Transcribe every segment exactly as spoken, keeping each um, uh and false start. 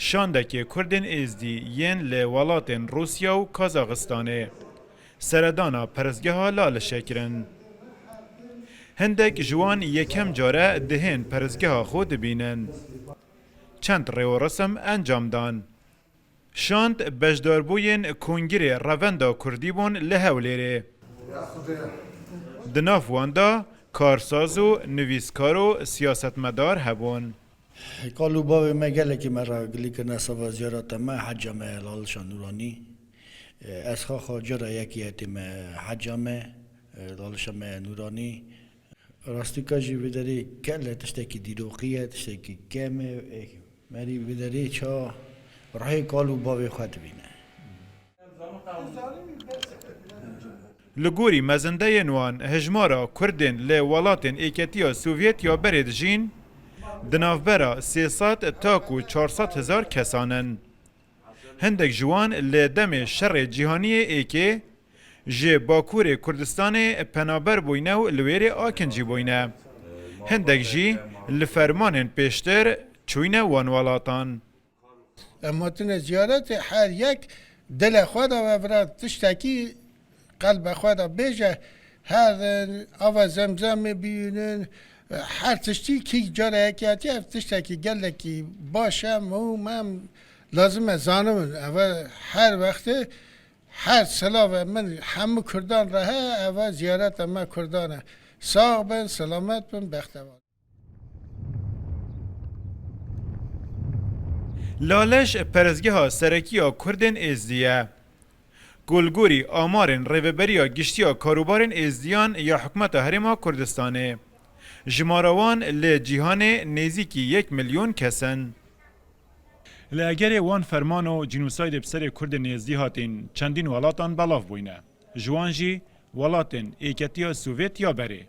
Şandekê Kurdên Êzdî yên li welatên Rûsya û Kazaxistanê seredana perestgeha Lalişê kirin. Hindek ji wan yekem care dihên perestgeha xwe dibînin. Çend rêwresim encam dan. Şand beşdarbûyên Kongirê Revenda Kurdî bûn li Hewlêrê. Di nav wan de karsaz û nivîskar û siyasetmedar hebûn. Kal û bavê me gelekî me re gilî kirine seba ziyareta me, heca me Lalişa Nûranî. Ez xaxa cara yekî hetê me heca me, Lalişa me Nûranî. Rastîka jî vê derê gele tiştekî dîrokî ye, tiştekî kem e. Merî vê derê ça rihê kal û bavê xwe dibîne. Li gorî mezindeyên wan, hejmara Kurdên li welatên êketiya Sovyet ya berê dijîn di navbera sê sed ta ku çar sed hezar kesan in. Hindek ji wan li demê şerê cîhaniyê êkê ji Bakurê Kurdistanê penaber bûyne û li wêrê akincî bûyne. Hindek jî li fermanên pêştir çûyne wan welatan. Em hatine ziyaretê, her yek dilê xwe de ve vira tiştekî qelbê xwe de bêje, herin, ava Zemzemê biyînin, her tiştî kî cara yekî hatiye, ev tiştekî gelekî baş e, muhim e, em lazim e zanibin. Ev e her wextê her silavê min hemû Kurdan re heye, ev e ziyareta me Kurdan e. Sax bin, selamet bin, bextevar. Laleş perestgeha serekî ya Kurdên Êzdî ye. Ku li gorî amarên Rêveberiya Giştî ya Karûbarên Êzdiyan ya Hikûmeta Herêma Kurdistanê, jimara wan li cîhanê nêzîkî yek milyon kes in. Li egerê wan ferman û cînosaydê bi serê Kurdên Êzdî hatîn çendîn welatan belav bûyne. Ji wan jî welatên êketiya Sovyet ya berê,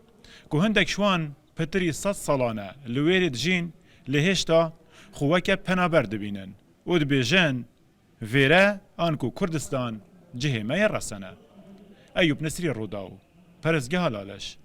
ku hindek ji wan pitirî sed salan e li wêrê dijîn, lê hêşta xwe weke penaber dibînin û dibêjin, vêre anku Kurdistan cihê me yê resen e. Eyûp Nesrî, Rûdaw, Perestgeha Laleş.